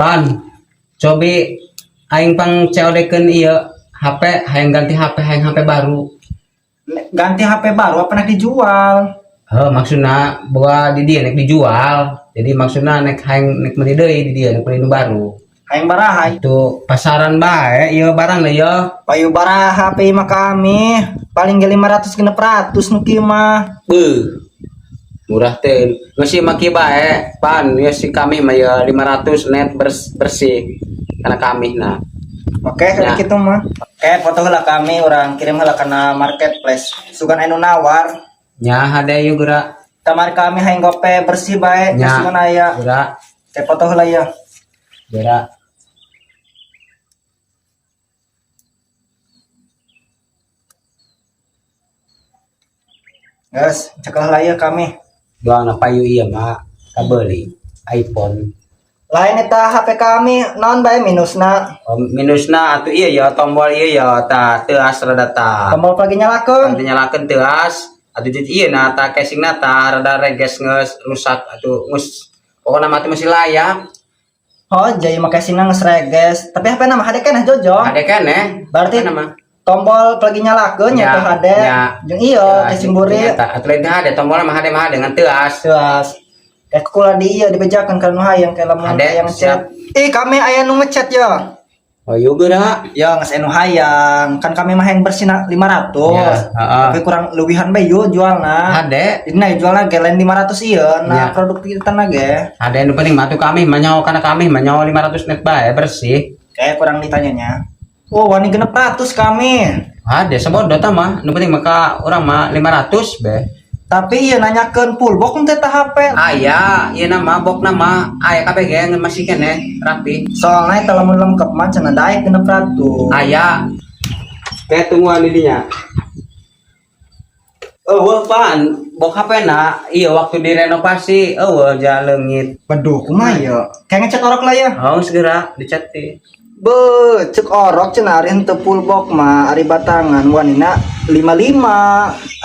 Pan, cobi aing pang COD-keun ieu HP, hayang ganti HP, hayang HP baru. Ganti HP baru apa nek dijual? Heuh, maksudna boga di dieu nek dijual. Jadi maksudna nek hayang nek meuli deui di dieu nek meuli nu baru. Hayang baraha? Itu pasaran bae ieu barang deui ieu. Payu baraha HP mah kami. Paling ge 500 600 nu kieu mah. Beuh. Murah teh. Geus ieu mah kieu bae, pan ieu si kami mah ieu 500 net bersih. Karena kami nah. Oke, kalau Ya. gitu mah. Oke, foto heula kami urang kirim heula kana marketplace. Sugan anu nawar. Nya hade ieu geura. Kamar kami hayang gope bersih bae, Nya. sugan aya. Geura. Oke, foto heula ya. Geura. Guys, cekel heula ya kami. Doang payu ieu mah kabeuli iPhone. Lain eta HP kami naon bae minusna. Oh, minusna atuh ieu ya tombol ieu ya tah teuas rada tah. Tombol pagi nyalakeun. Nanti nyalakeun teuas atuh jadi ieu na tah casingna tah rada reges geus rusak atuh geus pokona mah teh masih layak. Oh, jadi make casingna geus reges. Tapi HP na mah hade keneh jojong. Hade keneh. Berarti Hade mah. Tombol lagi nyalakeun nya Ya, teh hade. ya. Jeung ieu casing buri. Eta atuh lain teh hade tombol mah hade mah hade ngan teuas. Teas. Kayak kula di ieu dibejakeun ka nu hayang kayak lamun Hade, hayang siap. chat. Ih, kami aya nu ngechat ya. Oh, ieu geura. Ya, geus anu hayang. Kan kami mah hayang bersih na 500. Ya, heeh. Tapi kurang leuwihan bae yo jualna. Hade. Jadi nah jualna ge lain 500 ieu, nah Ya. produk kita na ge. Hade nu penting mah atuh kami mah nyaho kana kami mah nyaho 500 net bae bersih. Kayak kurang ditanyanya. Oh, wani 600 kami. Hade sabodo tah mah nu penting mah urang mah 500 be. Tapi iya nanyakeun full box teh tah HP. Aya, ieu nama bok nama aya kabeh ge ngan masih keneh rapi. Soalnya eta lamun lengkap mah cenah daek 600. Aya. Kayak tungguan di dinya. Eueuh pan, bok HP na iya waktu direnovasi eueuh ja leungit. Waduh, kumaha ya? Kayak ngechat orok lah ya. Oh, segera dicat ti. Be, cek orok cenah ari henteu full box mah ari batangan wanina 55.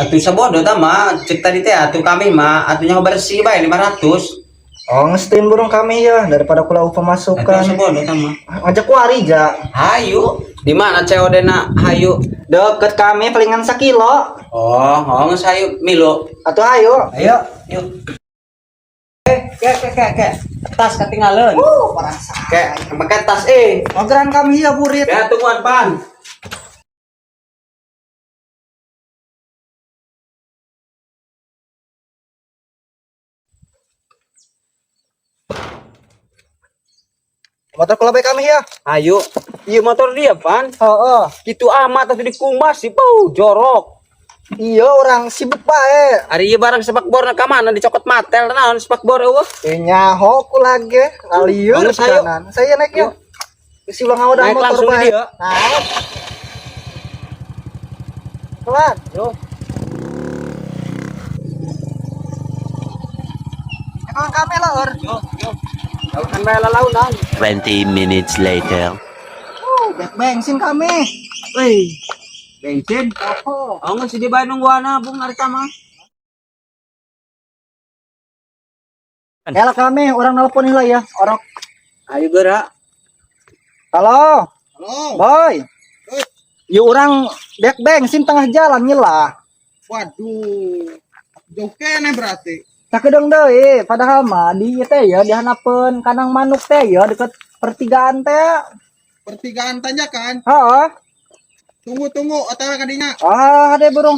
Atuh sabodo tah mah cek tadi teh atuh kami mah atuh nya bersih bae 500. Oh, ngestin burung kami ya daripada kula Atuh pemasukan. sabodo tah mah. Ngajak wari ja. Hayu, di mana COD na hayu? Deket kami palingan sakilo. Oh, oh geus hayu milu. Atuh ayo. Ayo, yuk. Ke ke ke ke. Tas ketinggalan. Parasa. Ke, pakai tas eh. Mageran kami ya burit. Ya tungguan pan. Motor kula bae kami ya. Ayo. Iya motor dia pan. Heeh. Gitu amat atuh dikumas sih, bau jorok. Iya orang sibuk bae. Ari ieu barang spakbor ka mana dicokot matel naon spakbor eueuh. Nyaho ku lagi ngalieur Bangun, sayo. kanan. Saya naik ya. Geus ulang ngawadah Naik motor langsung bae. di dieu. Nah. Pelan. Yo. Emang kami lah, Or. Yo, yo. Kan bae lalaunan. 20 minutes later. Bek bensin kami. Wih. Bensin. Oh. Oh, geus di bae nungguana bung harita mah. Elah kami orang nelpon lah ya, orok. Ayo geura. Halo. Halo. Boy. Yuk orang bek bensin tengah jalan nyelah. Waduh. Jauh kene berarti. Sakedeung deui, padahal mah di ieu teh ya di hanapeun kandang manuk teh ya deket pertigaan teh. Pertigaan tanjakan. Heeh. Tunggu tunggu otw kadinya. Ah, ade burung.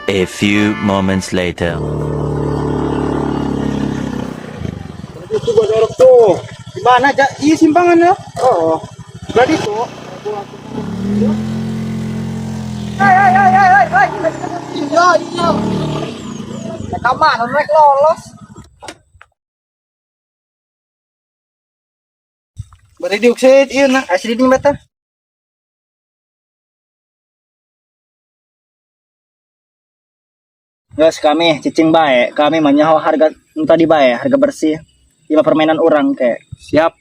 A few moments later. Itu gua dorok tuh. Di mana aja? Iya simpangan ya. Oh. Berarti tuh. Hai hai hai hai hai. Iya, iya. Ka mana naik lolos? Berarti diuksit iya nah. Asli di mata. Guys, kami cicing bae, kami mah nyaho harga nu tadi bae, harga bersih. Lima permainan orang ke. Siap.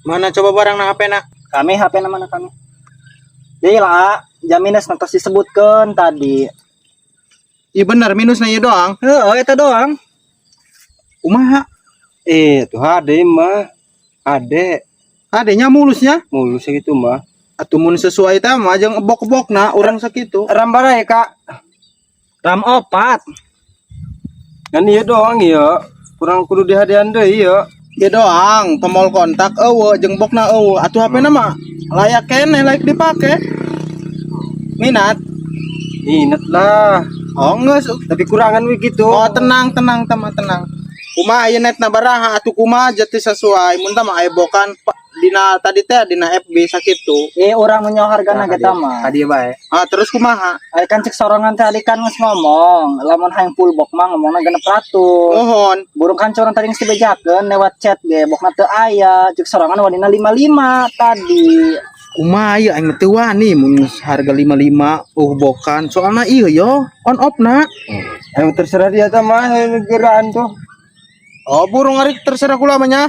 Mana coba barang nah HP nak? Kami HP na mana kami? Jadi lah, jaminas nanti disebutkan tadi. Iya bener minusnya iya doang. Heeh, eta doang. Kumaha? Tuh hade mah. Ade, Adenya mulusnya. Mulus gitu mah. Atuh mun sesuai teh mah jeung ebok-ebokna urang sakitu. RAM bara ya, Kak? RAM 4. Kan iya doang iya. Kurang kudu dihadian deui iya. Ieu doang, tomol kontak eueuh jeung bokna eueuh. Atuh HP-na mah layak keneh, layak dipake. Minat? Minat lah. Oh, geus. Tapi kurangan we gitu. Oh, tenang tenang teman tenang. Kumaha ieu netna baraha atuh kumaha jati sesuai mun tah mah aya bokan dina tadi teh dina FB sakitu. Eh, urang nu nyaho hargana ge tah mah. Tadi bae. Ah, terus kumaha? Ari kan cek sorangan teh tadi kan geus ngomong, lamun hayang full box mah ngomongna 600. Mohon. Burung kan curang tadi geus dibejakeun lewat chat ge bokna teu aya, cek sorangan wanina 55 tadi. Kumaha ieu aing mah teu wani mun harga 55 bokan. Soalna ieu yo on off na. Ayo terserah dia tah mah geraan tuh. Oh, burung ari terserah kula mah nya.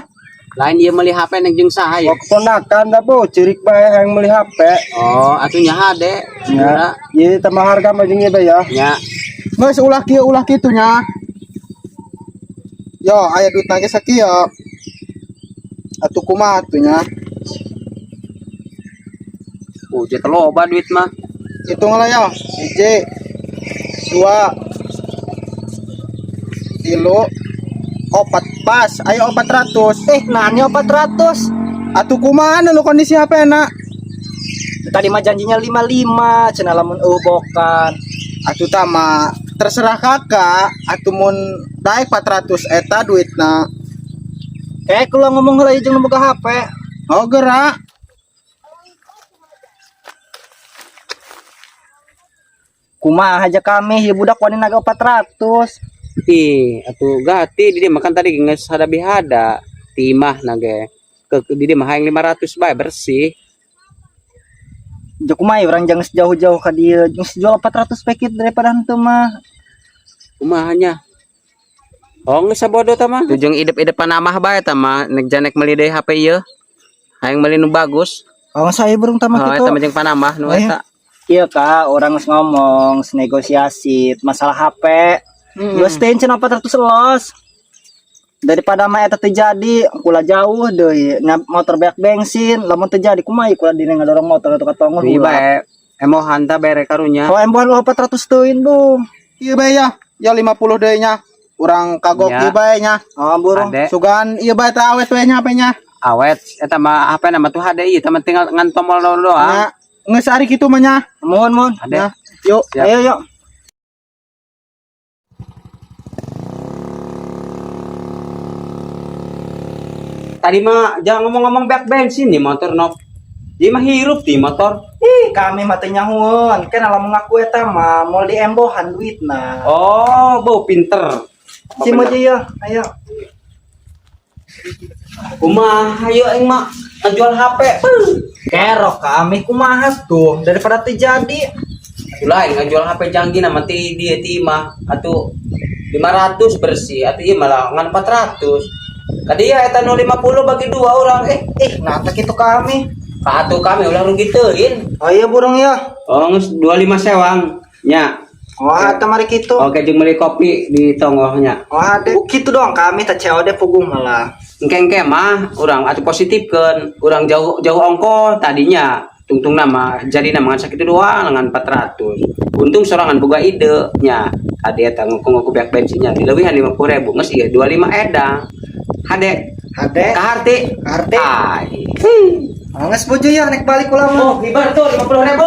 Lain ieu meuli HP nek jeung saha ya? Oh, keponakan dah bu, cirik bae yang beli HP. Oh, atuh nya hade. Ya, iya tambah harga mah jeung ieu bae ya. Nya. Geus ulah kieu ulah kitu nya. Yo, aya duitna ge sakieu. Atuh kumaha atuh nya? Jek loba duit mah. Hitung lah ya. Hiji, dua, tilu, opat pas. Ayo 400. Eh, nanya 400. Atuh kumaha lu kondisi HP na? Tadi mah janjinya 55, cenah lamun eueuh bokan. Atuh tama terserah kakak. Atuh mun daek 400 eta duitna. Kayak kula ngomong heula jeung nu boga HP. Oh gerak. Kumaha aja kami ya budak wani naga 400. Ih, atuh gati di dia makan tadi geus hada bihada. Timah na ge. Ke di dia mah hayang 500 bae bersih. Jeung kumaha urang jangan sejauh-jauh ka dieu, geus jual 400 paket daripada henteu mah. Kumaha nya? Oh, geus sabodo tah mah. Tujung idep-idep panamah bae tah mah nek janek meuli deui HP ieu. Hayang meuli nu bagus. Oh, saya burung tah mah Oh, kitu. eta mah jeung panamah nu Oh, iya. eta. Iya kak, orang geus ngomong, negosiasi masalah HP. Geus teh cenah 400 los. Daripada mah eta teu jadi, kula jauh deui, motor beak bensin, lamun teu jadi kumaha kula dina ngadorong motor atau ka tonggoh. Ieu bae emohan tah bere karunya. Oh, embohan lo 400 teuin, Bung. Ieu bae ya. Ya 50 deui nya. Urang kagok Ya. ieu bae nya. Oh, burung. Ade. Sugan ieu bae teh awet we nya HP nya. Awet eta mah HP na mah tuh hade ieu tah mah tinggal ngan tomol doang. Nya geus ari kitu mah nya. Mohon, mohon. Ade. Ya. Yuk. Siap. Ayo, yuk. Tadi mah jangan ngomong-ngomong beak bensin nih motor nok. Dia mah hirup di motor. Ih, kami mah teu nyahueun. Kan lamun ngaku eta mah moal diembohan duitna. Oh, bau pinter. Sim aja ya, ayo. Kumaha ayo aing mah ngajual HP. Kerok kami kumaha tuh daripada teu jadi. Atuh lain ngajual HP canggih nama ti dia ti mah atuh 500 bersih atuh ieu malah ngan 400. Kadi ya eta nu 50 bagi dua orang Ih, nah teh kitu kami. Ka atuh kami ulah rugi teuing. Oh iya burung ya. Oh, geus 25 sewang nya. Wah, eta mari kitu. Oke, jeung meuli kopi di tonggohnya. Wah, deh. Kitu doang kami teh COD puguh malah. Engke-engke mah urang atuh positifkeun, urang jauh jauh ongko tadinya tungtung nama jadi nama ngan sakitu doang ngan 400. Untung sorangan boga ide nya. Tadi eta ngaku-ngaku beak bensinnya dileuwihan 50.000 geus ieu 25 edang. Hade Hade, kaharti. Kaharti. Ai. Geus bojo ya naik balik ulah mah. Oh, hibar tuh 50.000.